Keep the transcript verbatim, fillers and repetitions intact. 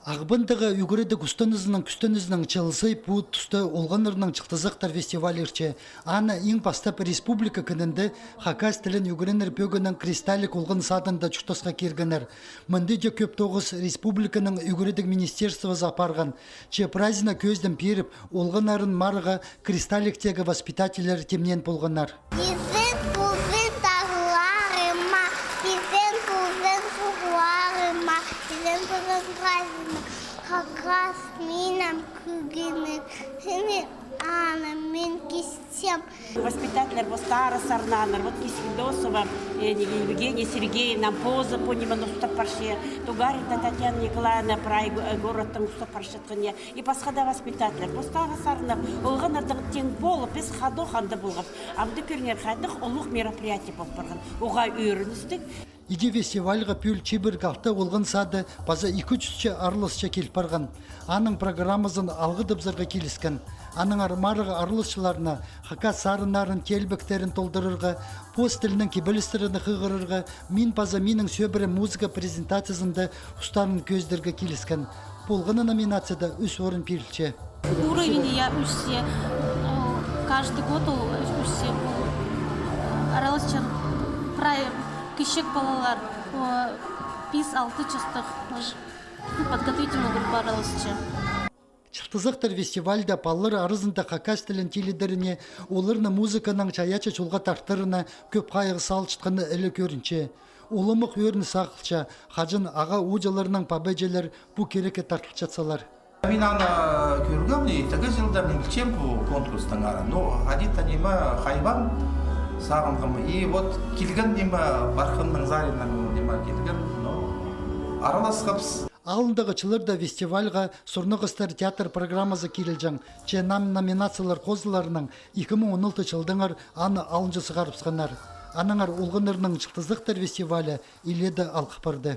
Ағбандағы ӱгредіг устанызының кӱстенізінің чылызы пу туста олғаннарның «Чылтызахтар» фестиваль иртче. Аны иң пастап республика кінінде хакас тілін ӱгренер пӧгіннің «Кристаллик» олған садында чуртасха киргеннер. Мындағ даа кӧп тоғыс республиканың ӱгредіг министерствозы апарған. Че прайзына кӧзідім пиріп, олғаннарын марығға «Кристалликтегі» воспитательлер тимнеен полғаннар. Изен пузен тағларыма, изен пузен суғларыма, изен пузен прайзыма, хакас минің кӧгенек, сині аны мин кистем. Воспитательлер постары сарнааннар, вот Кисельдосова, э, неге, Евгения Сергеевна, позы по ниман устап парча, Тугарина Татьяна Николаевна, прай го-, э, городтың устап парчатхан, я. И пасха даа воспитательлер постары сарнап, олғаннардаң тең полып, піс хадох анда полғабыс. Амды кӧріңер, хайдағ улуғ мероприятие полып парған. Уғаа ӧріністіг. Иди фестивальға пӱӱл чибіргі алты олған сады паза ікі чӱсче араласчы киліп парған. Аның программазын алғыдабызарға киліскен. Аннаңар марығ араласчыларына хакас сарыннарын, теелбектерін толдырарға, пос тілінің кибелістерін хығырарға, «Мин паза минің сӧбірем» музыка презентациязында устарын кӧзідерге киліскен. Полған на номинацияда ӱс орын пирілче. Уровень, я, ӧсче, каждый год ол ӧсче. Араласчылар прай кічіг палалар, пис-алты частығ, ну, подготовительный группа араласча. «Чылтызахтар» фестивальда палалар аразында хакас тілін тилідеріне, оларны музыканың чайаачы чолға тартырына кӧп хайығ салчатханы іле кӧрінче. Уламох ӧрініс ағылча, хаҷан ағаа ууҷаларның пабаҷалар пу кирекке тартылчатсалар. Мин аны кӧргем, и тігі чылда мин пілчем пу конкурстың арын. Ну, хайди-да ниме хайбаан сағынғам. И вот килген ниме, Бархынның Заринның ниме килген, ну, араласхабыс. Алындағы чылларда фестивальға «Сурнағастар» театр программазы кирілҷең. Че ном-, номинациялар хозыларынаң ікі муң он алты чылдаңар аны алынҷа сығарыбысханнар. Аннаңар олғаннарның «Чылтызахтар» фестивалі илееде алғып парды.